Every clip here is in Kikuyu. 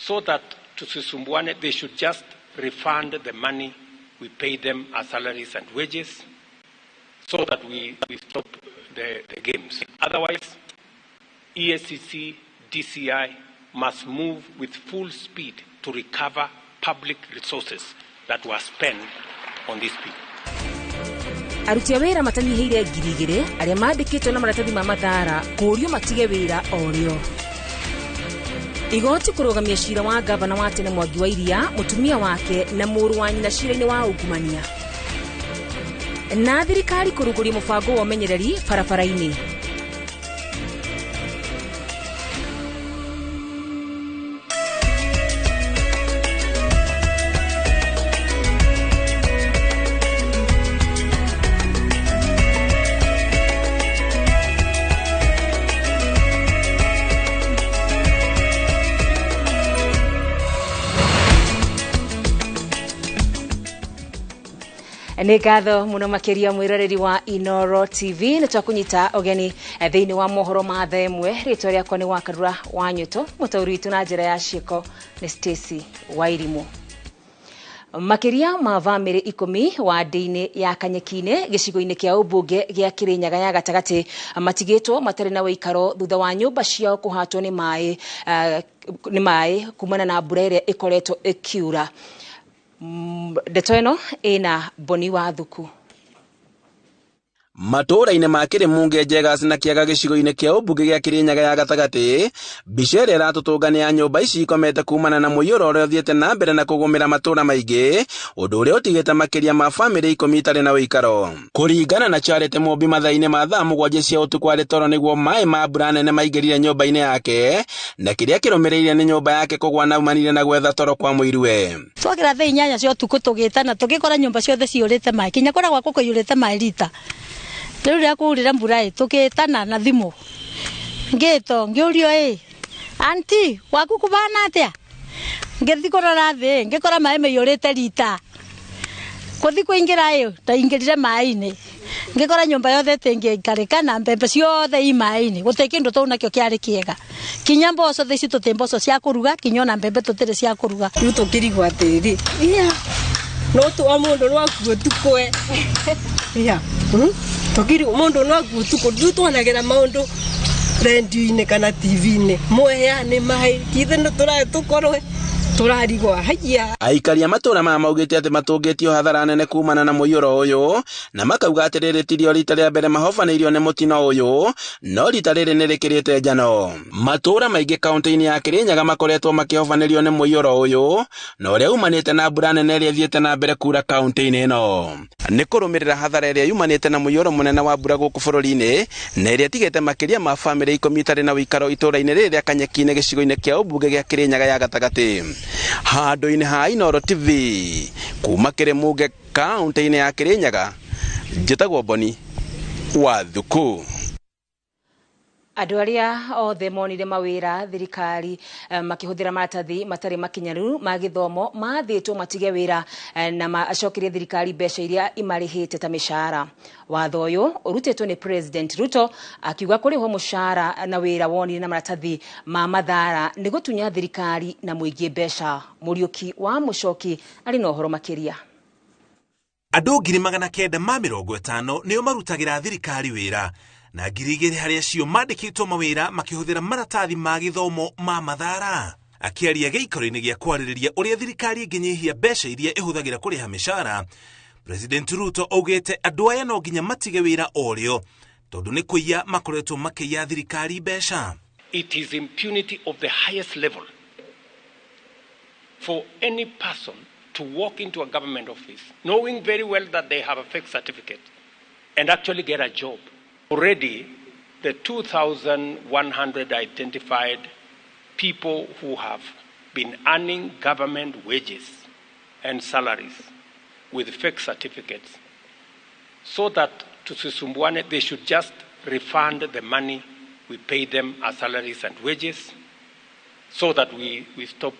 So that tusisumbuane, they should just refund the money we pay them as salaries and wages so that we stop the games. Otherwise, EACC, DCI must move with full speed to recover public resources that were spent on these people. Aruti a wĩra matanyihĩire 2,000 arĩa mandĩkĩtwo na maratathi ma mathara kũũrio matige wĩra o rĩo. Igoti kũrũgamia cira wa gavana wa tene Mwangi wa Iria, mũtumia wake na mũrũ wa nyina cira-inĩ wa ungumania. Na thirikari kũrugũria mũbango wa ũmenyereri barabara-inĩ. Nĩ ngatho mũno makĩria mwĩroreri wa Inooro TV, nĩ twakũnyita ũgeni thĩinĩ wa mohoro ma thaa ĩmwe. Rĩtwa rĩakwa nĩ Wakarura wa Nyũtũ, mũtaũri witũ na njĩra ya ciĩko nĩ Stacy Wairimũ. Makĩria ma bamĩrĩ 10 ward-inĩ ya Kanyeki-inĩ gĩcigo-inĩ kĩa ũmbunge gĩa Kĩrĩnyaga ya gatagatĩ matigĩtwo matarĩ na ũikaro thutha wa nyũmba ciao kũhatwo nĩ maĩ kumana na mbura ĩrĩa ĩkoretwo ĩkiura. Ndeto ĩno ĩna Boni wa Thuku. Matũũra-inĩ ma Kĩrĩmunge, Njegas na Kĩaga gĩcigo-inĩ kĩa ũmbunge gĩa Kĩrĩnyaga ya gatagatĩ, mbica ĩrĩa ĩratũtũnga nĩ ya nyũmba ici ikomete kumana na mũiyũro ũrĩa ũthiĩte na mbere na kũgũmĩra matũũra maingĩ, ũndũ ũrĩa ũtigĩte makĩria ma bamĩrĩ 10 itarĩ na ũikaro. Kũringana na Charity Mũmbi, mathaa-inĩ ma thaa 7 cia ũtukũ arĩ toro nĩguo maĩ ma mbura nene maingĩrire nyũmba-inĩ yake, na kĩrĩa kĩrũmĩrĩire nĩ nyũmba yake kũgwa na umanire na gwetha toro kwa mũiruwe. Twakĩra thaa 8 cia ũtukũ tũgĩtana, tũgĩkora nyũmba ciothe ciyũrĩte maĩ, kinya kũrĩa gwakwa kũiyũrĩte maĩ rita. Rĩu rĩrĩa kwaurire mbura ĩ, tũgĩtana na thimũ, ngĩtwo ngĩũrio ĩ, anti gwaku kũbana atĩa? Ngĩthiĩ kũrora thĩ, ngĩkora maĩ maiyũrĩte rita. Kũthiĩ kũingĩra ĩ, ndaingĩrire maĩ-inĩ, ngĩkora nyũmba yothe ĩtĩngĩikarĩka na mbembe ciothe i maĩ-inĩ, gũtirĩ kĩndũ tũu nakĩo kĩarĩ kĩega. Kinya mboco thaa ici tũtirĩ mboco cia kũruga, kinya ona mbembe tũtirĩ cia kũruga. Rĩu tũkĩrigwo atĩrĩrĩ, iya, no o mũndũ no akue ũtukũ e. Iya, tũkĩrigwo mũndũ no akue ũtukũ, rĩu tuonagĩra maũndũ rendio-inĩ kana TV-inĩ, Mwea nĩ maĩ, ithe nĩ tũkorwe tũrarigwo haiya. Aikari a matũũra maya maugĩte atĩ matũngĩtio hathara nene kumana na mũiyũro ũyũ, na makauga atĩ rĩrĩ ti rĩo rita rĩa mbere mahobanĩirio nĩ mũtino ũyũ, no rita rĩrĩ nĩ rĩkĩrĩte njano. Matũũra maingĩ kaũntĩ-inĩ ya Kĩrĩnyaga makoretwo makĩhobanĩrio nĩ mũiyũro ũyũ, na ũrĩa umanĩte na mbura nene ĩrĩa ĩthiĩte na mbere kura kaũntĩ-inĩ ĩno. Nĩ kũrũmĩrĩra hathara ĩrĩa yumanĩte na mũiyũro mũnene wa mbura gũkũ bũrũri-inĩ, na ĩrĩa ĩtigĩte makĩria ma bamĩrĩ 10 itarĩ na ũikaro itũũra-inĩ rĩrĩ rĩa Kanyeki-inĩ gĩcigo-inĩ kĩa ũmbunge gĩa Kĩrĩnyaga ya gatagatĩ. Handũ-inĩ ha Inooro TV kuma Kĩrĩmunge kaũntĩ-inĩ ya Kĩrĩnyaga, njĩtagwo Boni wa Thuku. Andũ arĩa othe monire mawĩra thirikari makĩhũthĩra maratathi matarĩ makinyanĩru ma gĩthomo mathĩtwo matige wĩra na macokerie thirikari mbeca iria imarĩhĩte ta mĩcara. Watho ũyũ ũrutĩtwo nĩ President Ruto akiuga kũrĩhwo mũcara na wĩra wonire na maratathi ma mathara nĩ gũtunya thirikari na mũingĩ mbeca. Mũriũki wa Mũcoki arĩ na ũhoro makĩria. Andũ 950 nĩo marutagĩra thirikari wĩra, na 2,000 harĩ acio mandĩkĩtwo mawĩra makĩhũthĩra maratathi ma gĩthomo ma mathara. Akĩaria gĩikaro-inĩ gĩa kwarĩrĩria ũrĩa thirikari ĩngĩnyihia mbeca iria ĩhũthagĩra kũrĩha mĩcara, President Ruto augĩte andũ aya no nginya matige wĩra o rĩo tondũ nĩ kũiya makoretwo makĩiya thirikari mbeca. It is impunity of the highest level for any person to walk into a government office knowing very well that they have a fake certificate and actually get a job. Already, the 2,100 identified people who have been earning government wages and salaries with fake certificates, so that tusisumbuane, they should just refund the money we pay them as salaries and wages, so that we stop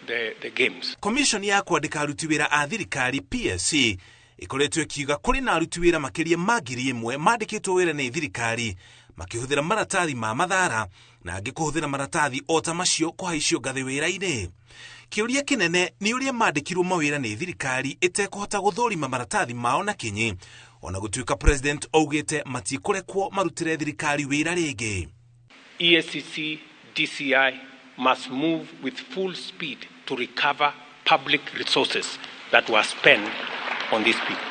the games. Commission ya kwandĩka aruti wĩra a thirikari PSC ĩkoretwo ĩkiuga kũrĩ na aruti wĩra makĩria ma 1,000 mandĩkĩtwo wĩra nĩ thirikari makĩhũthĩra maratathi ma mathara na angĩ kũhũthĩra maratathi o ta macio kũhaicio ngathĩ wĩra-inĩ. Kĩũria kĩnene nĩ ũrĩa mandĩkirwo mawĩra nĩ thirikari ĩtekũhota gũthũrima maratathi mao na kinyi, ona gũtuĩka president augĩte matikũrekwo marutĩre thirikari wĩra rĩngĩ. EACC DCI must move with full speed to recover public resources that were spent on these people.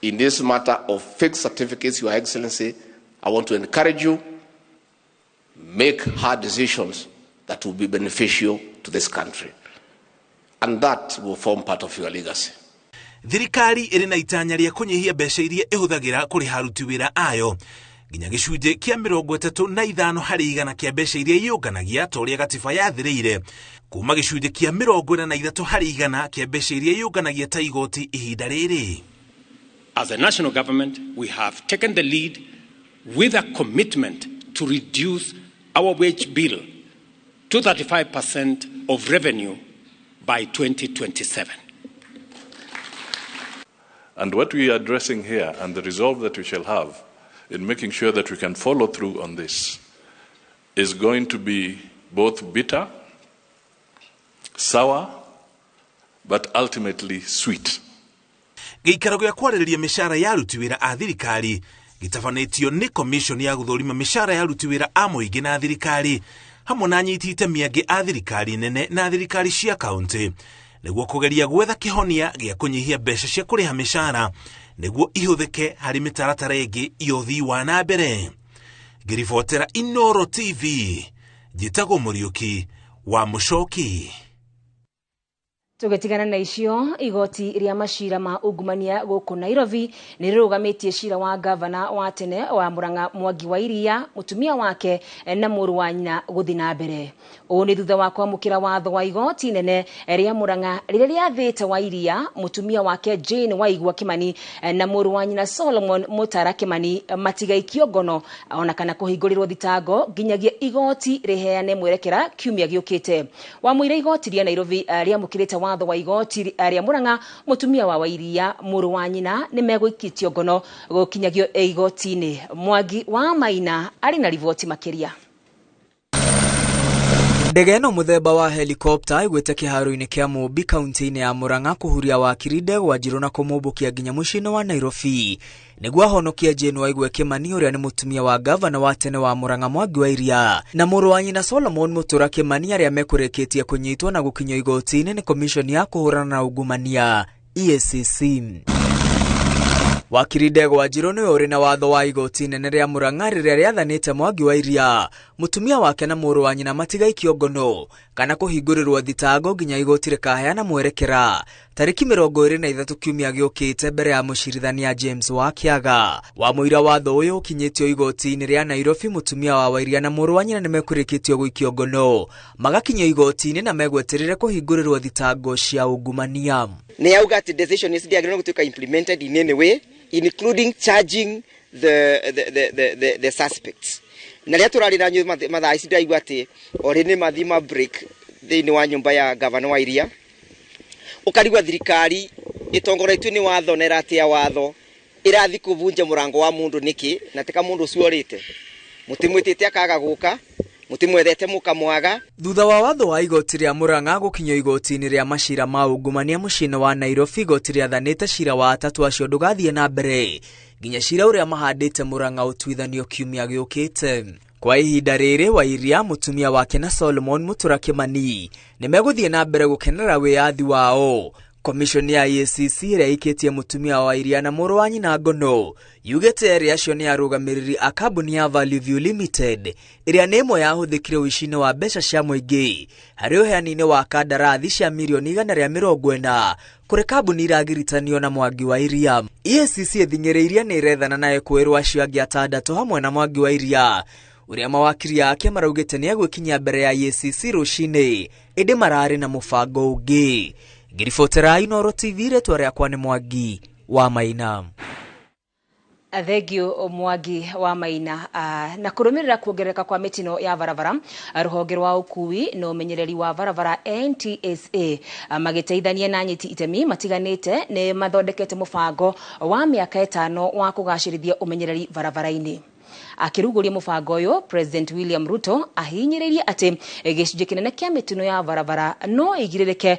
In this matter of fake certificates, Your Excellency, I want to encourage you, make hard decisions that will be beneficial to this country. And that will form part of your legacy. Thirikari ĩrĩ na itanya rĩa kũnyihia mbeca iria ĩhũthagĩra kũrĩha aruti wĩra ayo nginya gĩcunjĩ kĩa 35 harĩ igana kĩa mbeca iria iyũnganagia ta ũrĩa gatiba yathĩrĩire, kuma gĩcunjĩ kĩa 43 harĩ igana kĩa mbeca iria iyũnganagia ta igoti ihinda rĩrĩ. As a national government, we have taken the lead with a commitment to reduce our wage bill to 35% of revenue by 2027. And what we are addressing here and the resolve that we shall have in making sure that we can follow through on this is going to be both bitter, sour, but ultimately sweet. Gĩikaro gĩa kwarĩrĩria mĩcara ya aruti wĩra a thirikari gĩtabanĩtio nĩ commission ya gũthũrima mĩcara ya aruti wĩra a mũingĩ na thirikari hamwe na anyiti itemi angĩ a thirikari nene na thirikari cia kaunti nĩguo kũgeria gwetha kĩhonia gĩa kũnyihia mbeca cia kũrĩha mĩcara nĩguo ihũthĩke harĩ mĩtaratara ĩngĩ ya ũthii wa na mbere. Ngĩribotera Inooro TV, njĩtagwo Mũriũki wa Mũcoki. Tũgĩtigana na icio, igoti rĩa macira ma ungumania gũkũ Nairobi nĩ rĩrũgamĩtie cira wa gavana wa tene wa Murang'a Mwangi wa Iria, mũtumia wake na mũrũ wa nyina gũthiĩ na mbere. Ũũ nĩ thutha wa kwamũkĩra watho wa igoti nene rĩa Murang'a rĩrĩa rĩathĩte wa Iria, mũtumia wake Jane Waigua Kimani na mũrũ wa nyina Solomon Mutara Kimani matigaikio ngono ona kana kũhingũrĩrwo thitango nginyagia igoti rĩheane mwerekera kiumia gĩũkĩte. Wamũira igoti rĩa Nairobi rĩamũkĩrĩte watho wa igoti rĩa Murang'a, mũtumia wa Wairia, mũrũ wa nyina nĩ megũikĩtio ngono gũkinyagio igoti-inĩ. Mwangi wa Maina arĩ na riboti makĩria. Ndege ĩno mũthemba wa helikopta ĩgwĩte kĩharo-inĩ kĩa Mũmbi kaunti-inĩ ya Murang'a kũhuria wakiri Ndegwa Njirũ na kũmũmbũkia nginya mũciĩ-inĩ wa Nairobi nĩguo ahonokie Jane Waigua Kimani ũrĩa nĩ mũtumia wa gavana wa tene wa Murang'a Mwangi wa Iria na mũrũ wa nyina Solomon Mutura Kimani arĩa mekũrĩkĩtie kũnyitwo na gũkinyio igoti-inĩ nĩ komishoni ya kũhũrana na ungumania EACC. Wakiri Ndegwa Njirũ nĩwe ũrĩ na watho wa igoti nene rĩa Murang'a rĩrĩa rĩathanĩte Mwangi wa Iria, mũtumia wake na mũrũ wa nyina matigaikio ngono kana kũhingũrĩrwo thitango nginya igoti rĩkaheana mwerekera tarĩki 23 kiumia gĩũkĩte mbere ya mũcirithania James Wakiaga. Wa mũira watho ũyũ ũkinyĩtio igoti-inĩ rĩa Nairobi, mũtumia wa Wairia na mũrũ wa nyina nĩmekũrĩkĩtio gũikio ngono magakinyio igoti-inĩ na megweterere kũhingũrĩrwo thitango cia ungumania. Nĩ yauga atĩ decision ici ndĩagĩrĩirwo gũtuĩka implemented in any way, including charging the suspects. Na rĩrĩa tũrarĩ na inyuĩ mathaa ici ndĩraigua atĩ orĩ nĩ mathiĩ ma break thĩinĩ wa nyũmba ya gavana wa Iria, ũkarigwa thirikari ĩtongoretio nĩ watho na ĩratia watho ĩrathiĩ kũbunja mũrango wa mũndũ nĩkĩ, na tika mũndũ ũcio orĩte mũtimwĩtĩte akaga gũka, mũtimwethete mũkamwaga. Thutha wa watho wa igoti rĩa Murang'a gũkinyio igoti-inĩ rĩa macira ma ungumania mũciĩ-inĩ wa Nairobi, igoti rĩathanĩte cira wa atatũ acio ndũgathiĩ na mbere nginya cira ũrĩa mahandĩte Murang'a ũtuithanio kiumia gĩũkĩte. Kwa ihinda rĩrĩ, Wairia, mũtumia wake na Solomon Mutura Kimani nĩmegũthiĩ na mbere gũkenera wĩyathi wao. Komishoni ya EACC ĩrĩa ĩikĩtie mũtumia wa Wairia na mũrũ wa nyina ngono yugĩte erĩ acio nĩ arũgamĩrĩri a kambuni ya Value View Limited ĩrĩa nĩ ĩmwe yahũthĩkire ũici-inĩ wa mbeca cia mũingĩ harĩ ũheani-inĩ wa kandarathi cia mirioni 140 kũrĩ kambuni iragiritanio na Mwangi wa Iria. EACC ĩthing'ĩrĩirie nĩ ĩrethana na ekũĩrwo acio angĩ atandatũ hamwe na Mwangi wa Iria ũrĩa mawakiri ake maraugĩte nĩ egwĩkinyia mbere ya EACC rũcinĩ, ĩndĩ mararĩ na mũbango ũngĩ. Ngĩribotera Inooro TV, rĩtwa rĩakwa nĩ Mwangi wa Maina. Thengiũ Mwangi wa Maina. Na kũrũmĩrĩra kuongerereka kwa mĩtino ya barabara, rũhonge rwa ũkui na ũmenyereri wa barabara NTSA magĩteithania na anyiti itemi matiganĩte nĩ mathondekete mũbango wa mĩaka 5 wa kũgacĩrithia ũmenyereri barabara-inĩ. Akĩrugũria mũbango ũyũ, President William Ruto ahinyĩrĩirie atĩ gĩcunjĩ kĩnene kĩa mĩtino ya barabara no ĩgirĩrĩke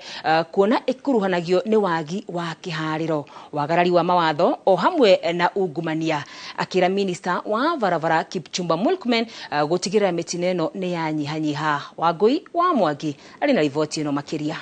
kuona ĩkuruhanagio nĩ wagi wa kĩharĩro, wagarari wa mawatho o hamwe na ungumania. Akĩra minista wa barabara Kipchumba Murkomen gũtigĩrĩra mĩtino ĩno nĩ yanyihanyiha. Wangũi wa Mwangi arĩ na riboti ĩno makĩria.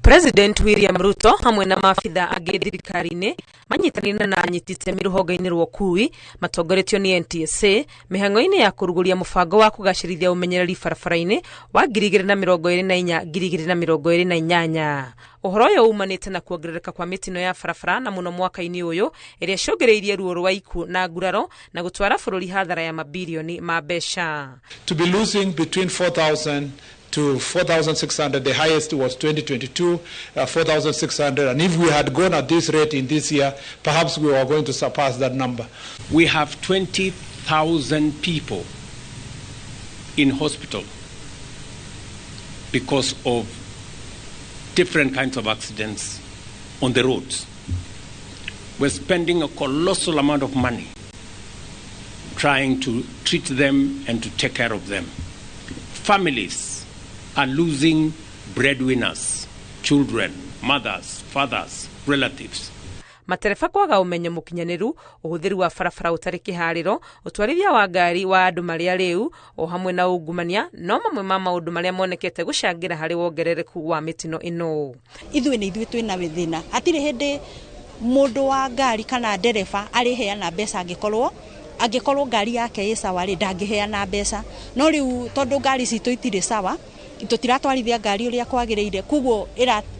President William Ruto hamwe na maabitha angĩ thirikari-inĩ manyitanĩire na anyiti itemi rũhonge-inĩ rwa ũkuui matongoretio nĩ NTSA mĩhang'o-inĩ ya kũrugũria mũbango wa kũgacĩrithia ũmenyereri barabara-inĩ wa 2024 2028. Ũhoro ũyũ umanĩte na kuongerereka kwa mĩtino ya barabara na mũno mwaka-inĩ ũyũ ĩrĩa ĩcũngĩrĩirie ruo rwa ikuũ na nguraro na gũtwara bũrũri hathara ya mabirioni ma mbeca. To be losing between 4,000 to 4,600, the highest was 2022, 4,600. And if we had gone at this rate in this year, perhaps we were going to surpass that number. We have 20,000 people in hospital because of different kinds of accidents on the roads. We're spending a colossal amount of money trying to treat them and to take care of them. Families are losing breadwinners, children, mothers, fathers, relatives. Matereba kwaga ũmenyo mũkinyanĩru, ũhũthĩri wa barabara ũtarĩ kĩharĩro, ũtwarithia wa ngari wa andũ marĩa rĩu o hamwe na ungumania no mamwe ma maũndũ marĩa monekete gũcangĩra harĩ wongerereku wa mĩtino ĩno. Ithuĩ nĩ ithuĩ twĩna thĩna, hatirĩ hĩndĩ mũndũ wa ngari kana ndereba arĩheana mbeca angĩkorwo ngari yake ĩ sawa rĩ, ndangĩheana mbeca. No rĩu tondũ ngari citũ itirĩ sawa, tũtiratwarithia ngari ũrĩa kwagĩrĩire, koguo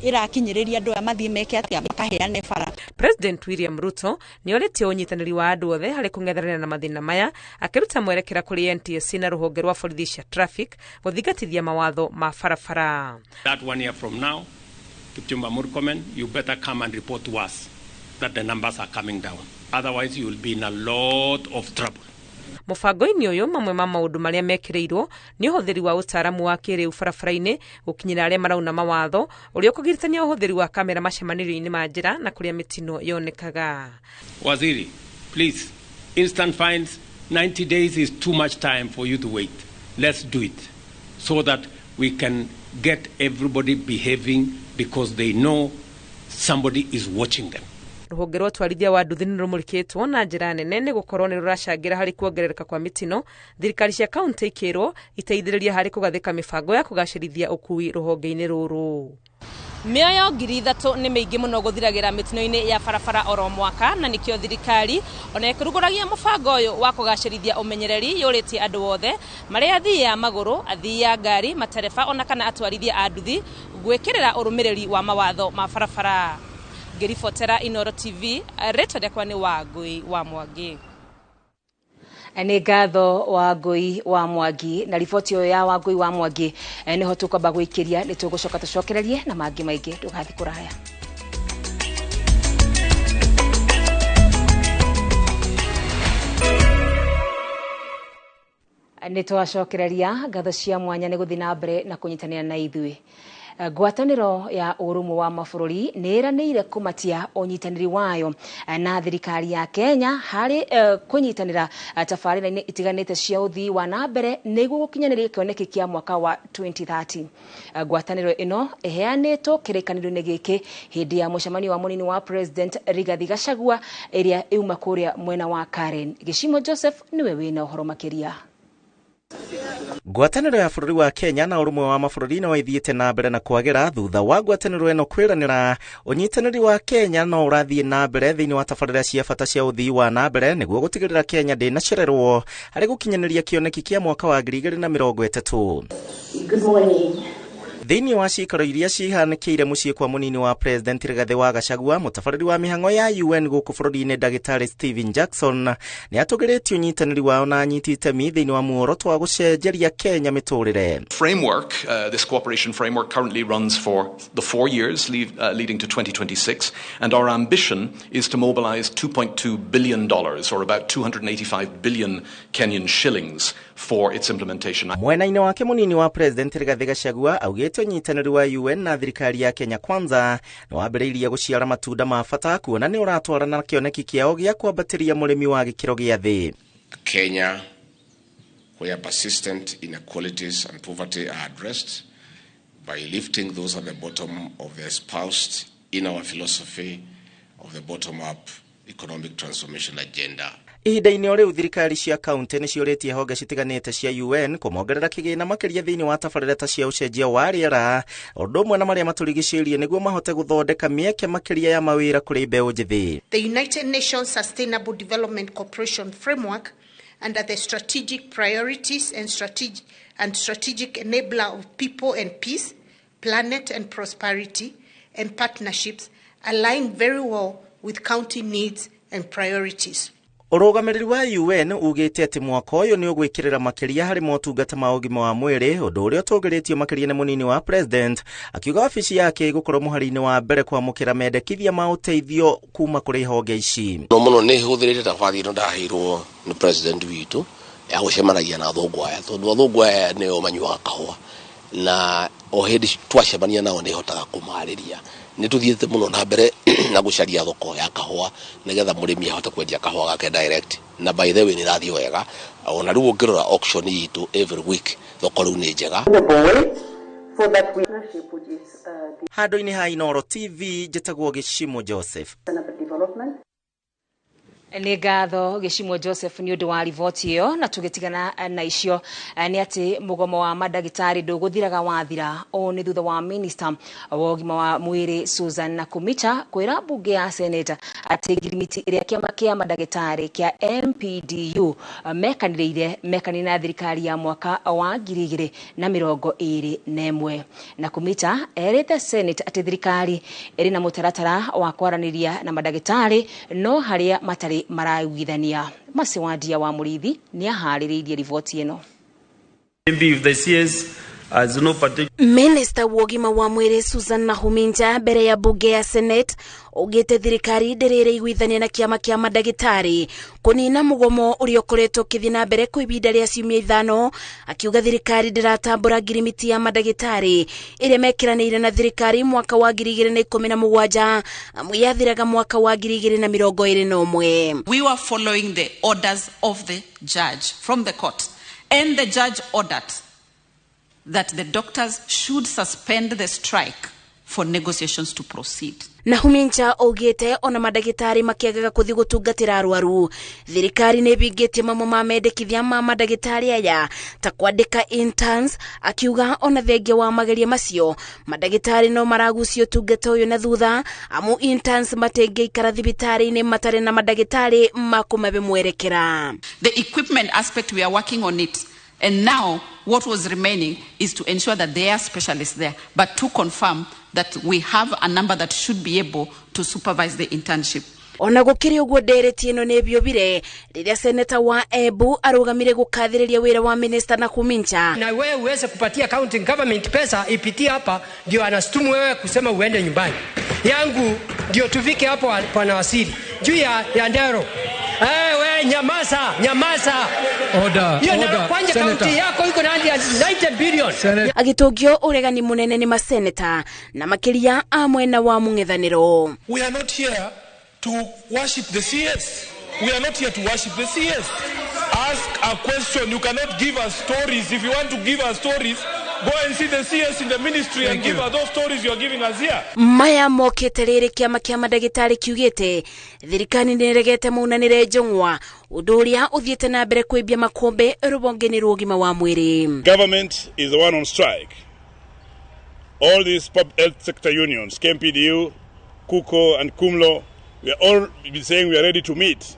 ĩrakinyĩrĩria andũ aya mathiĩ meke atĩa, makaheane bara. President William Ruto nĩ orĩtie ũnyitanĩri wa andũ othe harĩ kũng'ethanĩra na mathĩna maya, akĩruta mwerekera kũrĩ NTSA na rũhonge rwa borithi cia traffic gũthingatithia mawatho ma barabara. That 1 year from now, Kipchumba Murkomen, you better come and report to us that the numbers are coming down. Otherwise, you will be in a lot of trouble. Mũbango-inĩ ũyũ mamwe ma maũndũ marĩa mekĩrĩirwo nĩ ũhũthĩri wa ũtaaramu wa kĩrĩu barabara-inĩ gũkinyĩra arĩa marauna mawatho, ũrĩa ũkũgiritania ũhũthĩri wa kamera macemanĩrio-inĩ ma njĩra na kũrĩa mĩtino yonekaga. Waziri, please, instant fines, 90 days is too much time for you to wait. Let's do it so that we can get everybody behaving because they know somebody is watching them. Rũhonge rwa ũtwarithia wa nduthi nĩ rũmũrĩkĩtwo na njĩra nene nĩ gũkorwo nĩ rũracangĩra harĩ kuongerereka kwa mĩtino, thirikari cia kaunti ikĩrwo iteithĩrĩria harĩ kũgathĩka mĩbango ya kũgacĩrithia ũkuui rũhonge-inĩ rũrũ. Mĩoyo 3,000 nĩ mĩingĩ mũno gũthiragĩra mĩtino-inĩ ya barabara oro mwaka, na nĩkĩo thirikari ona ĩkĩrugũragia mũbango ũyũ wa kũgacĩrithia ũmenyereri yũrĩtie andũ othe marĩa athii a magũrũ, athii a ngari, matereba ona kana atwarithia a nduthi gwĩkĩrĩra ũrũmĩrĩri wa mawatho ma barabara. Ngĩribotera Inooro TV, rĩtwa rĩakwa nĩ Wangũi wa Mwangi. Nĩ ngatho Wangũi wa Mwangi na riboti ĩyo ya Wangũi wa Mwangi nĩho tũkwamba gwĩkĩria, nĩ tũgũcoka tũcokererie na mangĩ maingĩ, ndũgathiĩ kũraya. Nĩ twacokereria ngatho cia mwanya nĩ gũthiĩ na mbere na kũnyitanĩra na ithuĩ. Ngwatanĩro ya ũrũmwe wa mabũrũri nĩ ĩranĩire kũmatia ũnyitanĩri wayo na thirikari ya Kenya harĩ kũnyitanĩra tabarĩra-inĩ itiganĩte cia ũthii wa na mbere nĩguo gũkinyanĩria kĩoneki kĩa mwaka wa 2030. Ngwatanĩro ĩno ĩheanĩtwo kĩrĩkanĩro-inĩ gĩkĩ hĩndĩ ya mũcemanio wa mũnini wa President Rigathi Gachagua ĩrĩa ĩuma kũrĩa mwena wa Karen. Gĩcimo Joseph nĩwe wĩna ũhoro makĩria. Ngwatanĩro ya bũrũri wa Kenya na ũrũmwe wa mabũrũri no ĩthiĩte na mbere na kwagĩra thutha wa ngwatanĩro ĩno kwĩranĩra ũnyitanĩri wa Kenya no ũrathiĩ na mbere thĩinĩ wa tabarĩra cia bata cia ũthii wa na mbere nĩguo gũtigĩrĩra Kenya ndĩnacererwo harĩ gũkinyanĩria kĩoneki kĩa mwaka wa 2030. Good morning. Thĩinĩ wa ciikaro iria cihanĩkĩire mũciĩ kwa mũnini wa President Rigathi wa Gachagua, mũtabarĩri wa mĩhang'o ya UN gũkũ bũrũri-inĩ Ndagĩtarĩ Stephen Jackson nĩ atũgĩrĩtie ũnyitanĩri wao na anyiti itemi thĩinĩ wa muoroto wa gũcenjeria Kenya mĩtũrĩre. Framework, this cooperation framework currently runs for the 4 years leading to 2026, and our ambition is to mobilize $2.2 billion, or about 285 billion Kenyan shillings, for its implementation. Mwena-inĩ wake mũnini wa President Rigathi Gachagua augĩte augĩte ũnyitanĩri wa UN na thirikari ya Kenya Kwanza nĩ wambĩrĩirie gũciara matunda ma bata kuona nĩ ũratwarana na kĩoneki kĩao gĩa kwambatĩria mũrĩmi wa gĩkĩro gĩa thĩ. Kenya, where persistent inequalities and poverty are addressed by lifting those at the bottom of the espoused in our philosophy of the bottom-up economic transformation agenda. Ihinda-inĩ o rĩu thirikari cia kaunti nĩ ciũrĩtie honge citiganĩte cia UN kũmongerera kĩgĩna makĩria thĩinĩ wa tabarĩra ta cia ũcenjia wa rĩera ũndũ ũmwe na marĩa matũrigicĩirie nĩguo mahote gũthondeka mĩeke makĩria ya mawĩra kũrĩ mbeũ njĩthĩ. The United Nations Sustainable Development Cooperation Framework under the strategic priorities and strategic enabler of people and peace, planet and prosperity, and partnerships align very well with county needs and priorities. Ũrũgamĩrĩri wa UN ugĩte atĩ mwaka ũyũ nĩ ũgwĩkĩrĩra makĩria harĩ motungata ma ũgima wa mwĩrĩ, ũndũ ũrĩa ũtongoretio makĩria nĩ mũnini wa president, akiuga wabici yake ĩgũkorwo mũhari-inĩ wa mbere kwamũkĩra mendekithia ma ũteithio kuma kũrĩ honge ici. No mũno nĩ hũthĩrĩte tabathi ĩno ndaheirwo nĩ president witũ ya gũcemanagia na athũngũ aya, tondũ athũngũ aya nĩo manyuaga kahũa na o hĩndĩ twacemania nao nĩ hotaga kũmarĩria. Nĩ tũthiĩte mũno na mbere na gũcaria thoko ya kahũa nĩgetha mũrĩmi ahote kwendia kahũa gake direct, na by the way nĩ ĩrathiĩ wega. Ona rĩu ũngĩrora auction itũ every week thoko rĩu nĩ njega. Handũ-inĩ ha Inooro TV njĩtagwo Gĩcimo Joseph. Nĩ ngatho Gĩcimo Joseph nĩ ũndũ wa riboti ĩyo. Na tũgĩtigana na icio nĩ atĩ mũgomo wa mandagĩtarĩ ndũgũthiraga wathira. Ũũ nĩ thutha wa minista wa ũgima wa mwĩrĩ Susan Nakhumicha kwĩra mbunge ya Senate atĩ ngirimiti ĩrĩa kĩama kĩa mandagĩtarĩ kĩa MPDU mekanĩrĩire na thirikari ya mwaka wa 2021. Nakhumicha erĩte Senate atĩ thirikari ĩrĩ na mũtaratara wa kwaranĩria na mandagĩtarĩ no harĩa matarĩ maraiguithania. Masiwandia wa Mũrĩithi nĩ aharĩrĩirie riboti ĩno. Minista wa ũgima wa mwĩrĩ Susan Nakhumicha mbere ya bunge ya Senate ugĩte thirikari ndĩrĩiguithania na kĩama kĩa mandagĩtarĩ kũnina mũgomo ũrĩa ũkoretwo ũkĩthiĩ na mbere kwa ihinda rĩa ciumia 5, akiuga thirikari ndĩratambũra ngirimiti ya mandagĩtarĩ ĩrĩa mekĩranĩire na thirikari mwaka wa 2017 amu yathiraga mwaka wa 2021. We were following the orders of the judge from the court, and the judge ordered that the doctors should suspend the strike for negotiations to proceed. Nakhumicha augĩte ona mandagĩtarĩ makĩagaga kũthiĩ gũtungatĩra arwaru, thirikari nĩ ĩbingĩtie mamwe ma mendekithia ma mandagĩtarĩ aya ta kwandĩka interns, akiuga ona thengia wa mageria macio mandagĩtarĩ no maragucia ũtungata ũyũ na thutha amu interns matingĩikara thibitarĩ-inĩ matarĩ na mandagĩtarĩ ma kũmahe mwerekera. The equipment aspect, we are working on it. And now what was remaining is to ensure that there are specialists there, but to confirm that we have a number that should be able to supervise the internship. Ona gũkĩrĩ ũguo ndereti ĩno nĩ ĩbiũbire rĩrĩa seneta wa Embu arũgamire gũkathĩrĩria wĩra wa minista Nakhumicha. Na wewe uweze kupatia county government pesa ipitie hapa, ndio anastumu wewe kusema uende nyumbani. Yangu ndio tufike hapo pana wasili juu ya Ndero. We nyamaza, nyamaza. Order, order. Kwanja kaunti yako iko na 90 billion. Agĩtũngio ũregani mũnene nĩ maseneta na makĩria a mwena wa mũng'ethanĩro. We are not here to worship the CS. We are not here to worship the CS. Ask a question. You cannot give us stories. If you want to give us stories, go and see the CS in the ministry and give us those stories you are giving us here. Maya mokĩte rĩrĩ kĩama kĩa mandagĩtarĩ kiugĩte thirikari nĩĩregete maunanĩre njũng'wa, ũndũ ũrĩa ũthiĩte na mbere kũimbia makombe rũhonge-inĩ rwa ũgima wa mwĩrĩ. Government is the one on strike. All these public health sector unions, KMPDU, KUKO and KUMLO, we are all saying we are ready to meet.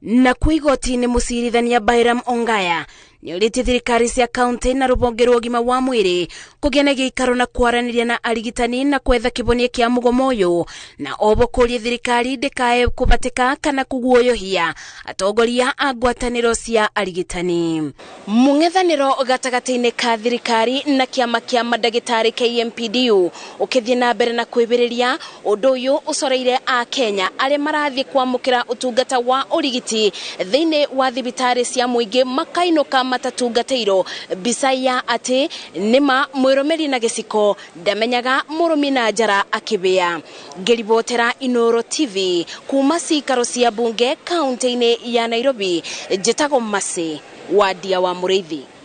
Na kwa igoti-inĩ mũcirithania Bairam Ongaya nĩorĩtie thirikari cia kaunti na rũhonge rwa ũgima wa mwĩrĩ kũgĩa na gĩikaro na kwaranĩria na arigitani na kwetha kĩhonia kĩa mũgomo ũyũ, na obo kũria thirikari ndĩkae kũbatĩka kana kũguoyohia atongoria a ngwatanĩro cia arigitani. Mũng'ethanĩro gatagatĩ-inĩ ka thirikari na kĩama kĩa mandagĩtarĩ KMPDU ũkĩthiĩ na mbere na kwĩbĩrĩria, ũndũ ũyũ ũcoreire a Kenya arĩa marathiĩ kwamũkĩra ũtungata wa ũrigiti thĩinĩ wa thibitarĩ cia mũingĩ makainũka matatungatĩirwo mbica ya atĩ nĩma mwĩrũmĩri na gĩciko ndamenyaga mũrũmi na njara akĩbĩa. Ngĩribotera Inooro TV kuma cikaro cia bunge kaunti-inĩ ya Nairobi, njĩtagwo Mercy Wadia wa Mũrĩithi.